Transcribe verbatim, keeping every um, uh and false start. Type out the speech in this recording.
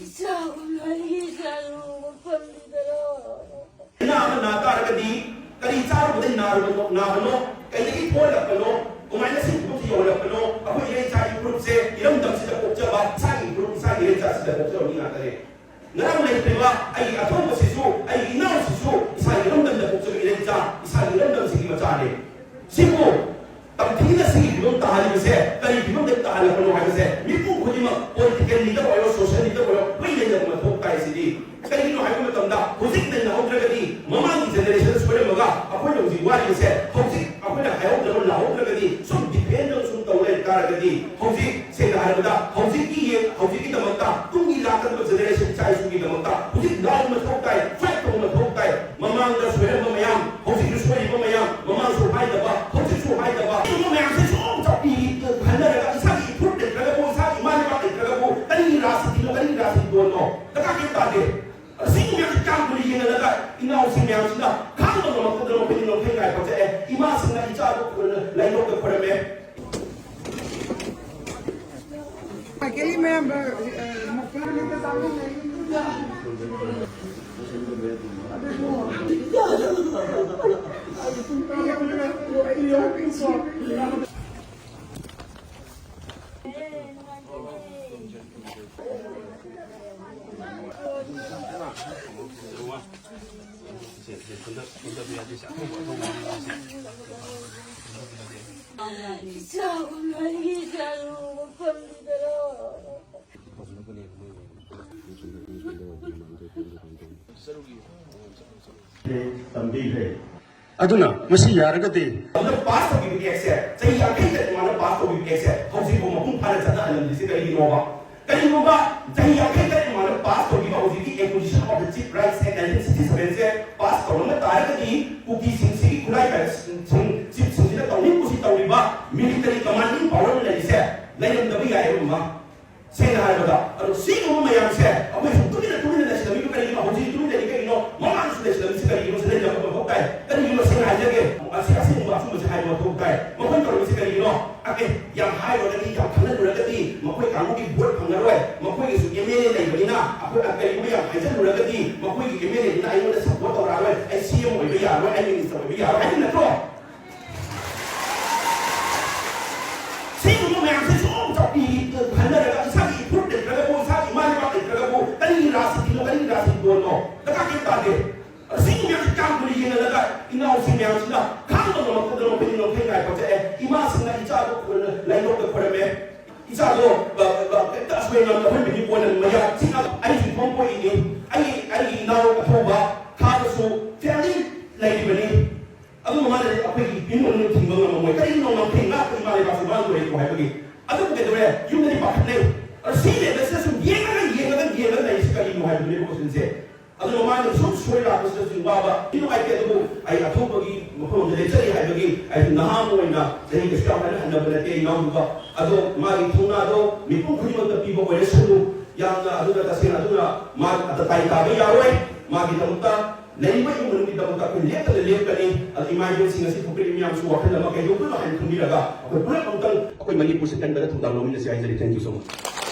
ꯏꯆꯥꯒꯨꯝꯅ ꯑꯩꯒꯤ ꯏꯆꯥꯗꯨ ꯃꯐꯝꯁꯤꯗꯔꯣ? ꯂꯥꯏꯅꯥ ꯑꯃ ꯅꯥ ꯇꯥꯔꯒꯗꯤ ꯀꯔꯤ ꯆꯥꯔꯨꯕꯗꯒꯤ ꯅꯥꯔꯨꯕꯅꯣ, ꯅꯥꯕꯅꯣ, ꯀꯩꯗꯒꯤ ꯊꯣꯛꯍꯜꯂꯛꯄꯅꯣ, ꯀꯃꯥꯏꯅ ꯁꯤ ꯐꯤꯕꯝꯁꯤ ꯌꯧꯍꯜꯂꯛꯄꯅꯣ? ꯑꯩꯈꯣꯏ ꯏꯔꯩꯆꯥꯒꯤ ꯐꯨꯔꯨꯞꯁꯦ ꯏꯔꯝꯗꯝꯁꯤꯗ ꯄꯣꯛꯆꯕ, ꯏꯁꯥꯒꯤ ꯐꯨꯔꯨꯞ, ꯏꯁꯥꯒꯤ ꯏꯔꯩꯆꯥꯁꯤꯗ ꯄꯣꯛꯆꯕ ꯃꯤ ꯉꯥꯛꯇꯅꯦ꯫ ꯉꯔꯥꯡ ꯂꯩꯇ꯭ꯔꯤꯕ ꯑꯩꯒꯤ ꯑꯊꯧꯕꯁꯤꯁꯨ, ꯑꯩꯒꯤ ꯏꯅꯥꯎꯁꯤꯁꯨ ꯏꯁꯥꯒꯤ ꯏꯔꯝꯗꯝꯗ ꯄꯣꯛꯆꯕ ꯏꯔꯩꯆꯥ, ꯏꯁꯥꯒꯤ ꯏꯔꯝꯗꯝꯁꯤꯒꯤ ꯃꯆꯥꯅꯦ꯫ ꯁꯤꯕꯨ ꯇꯝꯊꯤꯅ ꯁꯤꯒꯤ ꯐꯤꯕꯝ ꯇꯥꯍꯜꯂꯤꯕꯁꯦ ꯀꯔꯤ ꯐꯤꯕꯝꯗ ꯇꯥꯍꯜꯂꯛꯄꯅꯣ ꯍꯥꯏꯕꯁꯦ ꯃꯤꯄꯨꯝ ꯈꯨꯗꯤꯡꯃꯛ, political leader ꯑꯣꯏꯔꯣ, social leader ꯑꯣꯏꯔꯣ, ꯂꯣꯏ ꯂꯩꯅꯕ ꯃꯊꯧ ꯇꯥꯏ꯫ ꯁꯤꯗꯤ ꯀꯔꯤꯒꯤꯅꯣ ꯍꯥꯏꯕ ꯃꯇꯝꯗ ꯍꯧꯖꯤꯛ ꯅꯩꯅꯍꯧꯗ꯭ꯔꯒꯗꯤ ꯃꯃꯥꯡꯒꯤ generation ꯁꯣꯏꯔꯝꯃꯒ ꯑꯩꯈꯣꯏꯅ ꯍꯧꯖꯤꯛ ꯋꯥꯔꯤꯕꯁꯦ, ꯍꯧꯖꯤꯛ ꯑꯩꯈꯣꯏꯅ ꯍꯥꯏꯍꯧꯗ꯭ꯔꯕ ꯂꯥꯍꯧꯗ꯭ꯔꯒꯗꯤ ꯁꯨꯝ defend ꯁꯨꯝ ꯇꯧ ꯂꯩ ꯇꯥꯔꯒꯗꯤ ꯍꯧꯖꯤꯛ ꯁꯦꯡꯅ ꯍꯥꯏꯔꯕꯗ ꯍꯧꯖꯤꯛꯀꯤ ꯌꯦ-, ꯍꯧꯖꯤꯛꯀꯤꯗꯃꯛꯇ ꯇꯨꯡꯒꯤ ꯂꯥꯛꯀꯗꯕ generation ꯏꯆꯥ ꯏꯁꯨꯒꯤꯗꯃꯛꯇ ꯍꯧꯖꯤꯛ ꯂꯥꯎꯕ ꯃꯊꯧ ꯇꯥꯏ, fight ꯇꯧꯕ ꯃꯊꯧ ꯇꯥꯏ꯫ ꯃꯃꯥꯡꯗ ꯁꯣꯏꯔꯝꯕ ꯃꯌꯥꯝ, ꯍꯧꯖꯤꯛꯁꯨ ꯁꯣꯏꯔꯤꯕ ꯃꯌꯥꯝ, ꯃꯃꯥꯡꯁꯨ ꯍꯥꯏꯗꯕ, ꯍꯧꯖꯤꯛꯁꯨ ꯍꯥꯏꯗꯕ, ꯑꯗꯨꯒꯨꯝꯕ ꯃꯌꯥꯝꯁꯦ ꯁꯨꯝ ꯆꯥꯎꯄꯤ ꯈꯟꯅꯔꯒ ꯏꯁꯥꯒꯤ ꯏꯐꯨꯔꯨꯞ ꯂꯩꯇ꯭ꯔꯒꯕꯨ, ꯏꯁꯥꯒꯤ ꯏꯃꯥ ꯂꯩꯕꯥꯛ ꯂꯩꯇ꯭ꯔꯒꯕꯨ ꯀꯔꯤꯒꯤ ꯔꯥꯖꯅꯤꯇꯤꯅꯣ, ꯀꯔꯤꯒꯤ ꯔꯥꯖꯅꯤꯇꯤꯅꯣ? ꯗꯔꯀꯥꯔ ꯀꯩꯝ ꯇꯥꯗꯦ꯫ ꯑꯁꯤꯒꯨꯝꯕ ꯃꯌꯥꯝꯁꯦ ꯀꯌꯥꯝ ꯀꯨꯏꯅ ꯌꯦꯡꯍꯜꯂꯒ ꯏꯅꯥꯎꯁꯤꯡ ꯃꯌꯥꯝꯁꯤꯅ ꯈꯥꯡꯕ ꯉꯝꯃꯛꯇꯗꯅ ꯃꯈꯣꯏꯗꯤ ꯉꯝꯈꯩ ꯉꯥꯏ ꯐꯠꯇꯦ꯫ ꯑꯦ, ꯏꯃꯥꯁꯤꯡꯅ ꯏꯆꯥꯗꯨ ꯂꯥꯏꯕꯛꯇ ꯈꯣꯏꯔꯝꯃꯦ꯫ I can remember, uh, ꯏꯆꯥꯒꯨꯝꯅ ꯑꯩꯒꯤ ꯏꯆꯥꯗꯨ ꯃꯐꯝꯁꯤꯗꯔꯣ? ꯇꯝꯕꯤꯈ꯭ꯔꯦ꯫ ꯑꯗꯨꯅ ꯃꯁꯤ ꯌꯥꯔꯒꯗꯤ ꯑꯗꯨꯅ ꯄꯥꯁ ꯇꯧꯈꯤꯕ ꯑꯦꯛꯁꯦ, ꯆꯍꯤ ꯌꯥꯡꯈꯩ ꯇꯔꯦꯠ ꯃꯃꯥꯡꯗ ꯄꯥꯁ ꯇꯧꯈꯤꯕ ꯑꯦꯛꯁꯦ ꯍꯧꯖꯤꯛꯐꯥꯎ ꯃꯄꯨꯡ ꯐꯥꯅ ꯆꯠꯅꯍꯜꯂꯝꯗ꯭ꯔꯤꯁꯦ ꯀꯔꯤꯒꯤꯅꯣꯕ? ꯀꯔꯤꯒꯨꯝꯕ ꯆꯍꯤ ꯌꯥꯡꯈꯩ ꯇꯔꯦꯠ ꯃꯃꯥꯡꯗ ꯄꯥꯁ ꯇꯧꯈꯤꯕ ꯍꯧꯖꯤꯛꯀꯤ Acquisition of the Chief Rights Act nineteen sixty seven say pass ꯇꯧꯔꯝꯕ ꯇꯥꯔꯒꯗꯤ ꯀꯨꯀꯤꯁꯤꯡꯁꯤꯒꯤ ꯈꯨꯠꯂꯥꯏ ꯄꯥꯏꯕꯁꯤꯡ, ꯆꯤꯞꯁꯤꯡꯁꯤꯅ ꯇꯧꯅꯤꯡ ꯀꯨꯁꯤ ꯇꯧꯔꯤꯕ military commanding power ꯂꯩꯔꯤꯁꯦ ꯂꯩꯔꯝꯗꯕ ꯌꯥꯏ ꯑꯃ꯫ ꯁꯦꯡꯅ ꯍꯥꯏꯔꯕꯗ, ꯑꯗꯣ ꯁꯤꯒꯨꯝꯕ ꯃꯌꯥꯝꯁꯦ ꯑꯩꯈꯣꯏ ꯁꯨꯝ ꯇꯨꯃꯤꯟꯅ, ꯇꯨꯃꯤꯟꯅ ꯂꯩꯁꯤꯜꯂꯝꯃꯤꯗꯨ ꯀꯔꯤꯒꯤꯅꯣ? ꯍꯧꯖꯤꯛ ꯇꯨꯃꯤꯟꯅ ꯂꯩꯔꯤ ꯀꯔꯤꯒꯤꯅꯣ? ꯃꯃꯥꯡꯁꯨ ꯂꯩꯁꯤꯜꯂꯝꯃꯤꯁꯤ ꯀꯔꯤꯒꯤꯅꯣ? ꯁꯤ ꯂꯩꯅꯕ ꯃꯊꯧ ꯇꯥꯏ꯫ ꯀꯔꯤꯒꯤꯅꯣ? ꯁꯦꯡꯅ ꯍꯥꯏꯖꯒꯦ, ꯑꯁꯤ ꯑꯁꯦꯡꯕ ꯑꯆꯨꯝꯕꯁꯤ ꯍꯥꯏꯕ ꯃꯊꯧ ꯇꯥꯏ꯫ ꯃꯈꯣꯏ ꯇꯧꯔꯤꯕꯁꯤ ꯀꯔꯤꯒꯤꯅꯣ? ꯑꯦ, ꯌꯥꯝ ꯍꯥꯏꯔꯨꯔꯒꯗꯤ, ꯌꯥꯝ ꯈꯟꯅꯔꯨꯔꯒꯗꯤ ꯃꯈꯣꯏ ꯀꯥꯡꯕꯨꯒꯤ ꯚꯣꯠ ꯐꯪ ꯃꯈꯣꯏꯒꯤꯁꯨ ꯑꯦꯝ ꯑꯦꯜ ꯑꯦ ꯂꯩꯕꯅꯤꯅ ꯑꯩꯈꯣꯏ ꯀꯔꯤꯒꯨꯝꯕ ꯌꯥꯝ ꯍꯥꯏꯖꯤꯜꯂꯨꯔꯒꯗꯤ ꯃꯈꯣꯏꯒꯤ ꯑꯦꯝ ꯑꯦꯜ ꯑꯦꯗꯨꯅ ꯑꯩꯉꯣꯟꯗ ꯁꯞꯄꯣꯔꯠ ꯇꯧꯔꯛꯑꯔꯣꯏ, ꯑꯩ ꯁꯤ ꯑꯦꯝ ꯑꯣꯏꯕ ꯌꯥꯔꯣꯏ, ꯑꯩ ꯃꯤꯅꯤꯁꯇꯔ ꯑꯣꯏꯕ ꯌꯥꯔꯣꯏ ꯍꯥꯏꯕ ꯅꯠꯇ꯭ꯔꯣ? ꯁꯤꯒꯨꯝꯕ ꯃꯌꯥꯝꯁꯦ ꯁꯨꯝ ꯆꯧꯀꯤ ꯈꯟꯅꯔꯒ ꯏꯁꯥꯒꯤ ꯏꯐꯨꯔꯨꯞ ꯂꯩꯇ꯭ꯔꯒꯕꯨ, ꯏꯁꯥꯒꯤ ꯏꯃꯥ ꯂꯩꯕꯥꯛ ꯂꯩꯇ꯭ꯔꯒꯕꯨ ꯀꯔꯤꯒꯤ ꯔꯥꯖꯅꯤꯇꯤꯅꯣ, ꯀꯔꯤꯒꯤ ꯔꯥꯖꯅꯤꯇꯤꯅꯣ ꯗꯔꯀꯥꯔ ꯀꯔꯤꯝ ꯇꯥꯗꯦ꯫ ꯑꯁꯤꯒꯨꯝꯕ ꯃꯌꯥꯝꯁꯦ ꯀꯌꯥꯝ ꯀꯨꯏꯅ ꯌꯦꯡꯍꯜꯂꯒ ꯏꯅꯥꯎꯁꯤꯡ ꯃꯌꯥꯝꯁꯤꯅ ꯈꯥꯡꯕ ꯉꯝꯃꯛꯇꯗꯅ ꯃꯈꯣꯏ ꯅꯣꯡꯈꯩ ꯉꯥꯏ ꯄꯣꯛꯆꯛꯑꯦ꯫ ꯏꯃꯥꯁꯤꯡꯅ ꯏꯆꯥꯗꯣ ꯂꯥꯏꯕꯛꯇ ꯈꯣꯏꯔꯝꯃꯦ꯫ ꯏꯆꯥꯗꯣ ꯑ, ꯑ, ꯀꯩꯝꯇ ꯑꯁꯣꯏ ꯑꯉꯥꯝ ꯂꯧꯍꯟꯕꯤꯅꯤꯡꯕ ꯃꯌꯥꯝꯁꯤꯅ ꯑꯩꯁꯨ ꯏꯐꯝ ꯄꯣꯛꯏꯅꯤ꯫ ꯑꯩꯒꯤ ꯑꯩꯒꯤ ꯏꯅꯥꯎ ꯑꯊꯧꯕ ꯊꯥꯗꯁꯨ ꯐꯦꯜꯂꯤ ꯂꯩꯔꯤꯕꯅꯤ꯫ ꯑꯗꯨꯒ ꯃꯥꯅꯗꯤ ꯑꯩꯈꯣꯏꯒꯤ ꯏꯃꯨꯡ ꯃꯅꯨꯡ ꯊꯤꯡꯕ ꯉꯝꯃꯝꯃꯣꯏ꯫ ꯀꯔꯤꯒꯤꯅꯣ ꯉꯝꯈꯩ ꯉꯥꯛꯄ ꯏꯃꯥ ꯂꯩꯕꯥꯛꯁꯤ ꯃꯥꯅ ꯂꯣꯏꯔꯦꯀꯣ ꯍꯥꯏꯕꯒꯤ꯫ ꯑꯗꯨꯕꯨ ꯀꯩꯗꯧꯔꯦ? ꯌꯨꯝꯗꯗꯤ ꯄꯥꯈꯠꯅꯩ꯫ ꯑꯗꯣ ꯁꯤ ꯂꯩꯕꯁꯤꯗ ꯁꯨꯝ ꯌꯦꯡꯉꯒ ꯌꯦꯡꯉꯒ ꯌꯦꯡꯉꯒ ꯂꯩꯔꯤꯁꯤ ꯀꯔꯤꯅꯣ ꯍꯥꯏꯕꯗꯨꯅꯦꯕ ꯀꯣꯏꯁꯟꯁꯦ꯫ ꯑꯗꯨꯅ ꯃꯥꯅ ꯁꯨꯝ ꯁꯣꯏ ꯂꯥꯛꯄꯁꯤꯗꯁꯨ ꯋꯥꯕ ꯅꯨꯡꯉꯥꯏꯇꯦ꯫ ꯑꯗꯨꯕꯨ ꯑꯩ ꯑꯊꯧꯕꯒꯤ ꯃꯐꯝ ꯑꯃꯗ ꯂꯦꯞꯆꯔꯤ ꯍꯥꯏꯕꯒꯤ ꯑꯩ ꯅꯍꯥ ꯑꯃ ꯑꯣꯏꯅ ꯆꯍꯤ ꯀꯩꯁꯨ ꯌꯥꯝ ꯀꯟꯅ ꯍꯟꯅꯕ ꯅꯠꯇꯦ ꯏꯅꯥꯎꯗꯨꯒ꯫ ꯑꯗꯣ ꯃꯥꯒꯤ ꯊꯧꯅꯥꯗꯣ ꯃꯤꯄꯨꯝ ꯈꯨꯗꯤꯡꯃꯛꯇ ꯄꯤꯕ ꯑꯣꯏꯔꯁꯅꯨ꯫ ꯌꯥꯝꯅ ꯑꯗꯨꯅ ꯇꯁꯦꯡꯅ ꯑꯗꯨꯅ ꯃꯥ ꯑꯇ ꯇꯥꯏ ꯇꯥꯕ ꯌꯥꯔꯣꯏ꯫ ꯃꯥꯒꯤꯗꯃꯛꯇ ꯂꯩꯔꯤꯕ ꯏꯃꯨꯡ ꯃꯅꯨꯡꯒꯤꯗꯃꯛꯇ ꯑꯩꯈꯣꯏ ꯂꯦꯞꯇꯅ ꯂꯦꯞꯀꯅꯤ꯫ ꯑꯗ ꯏꯃꯥ ꯏꯕꯦꯜꯁꯤꯡ ꯑꯁꯤ ꯊꯣꯛꯄꯤꯔꯤꯕ ꯃꯌꯥꯝꯁꯨ ꯋꯥꯈꯜ ꯑꯃ ꯀꯩꯗꯧꯗꯣꯏꯅꯣ ꯍꯥꯏꯅ ꯈꯟꯕꯤꯔꯒ ꯑꯩꯈꯣꯏ ꯄꯨꯂꯞ ꯑꯃꯨꯛꯇꯪ ꯑꯩꯈꯣꯏ ꯃꯅꯤꯄꯨꯔꯁꯦ ꯀꯟꯕꯗ ꯊꯧꯗꯥꯡ ꯂꯧꯃꯤꯟꯅꯁꯤ ꯍꯥꯏꯖꯔꯤ꯫ Thank you so much꯫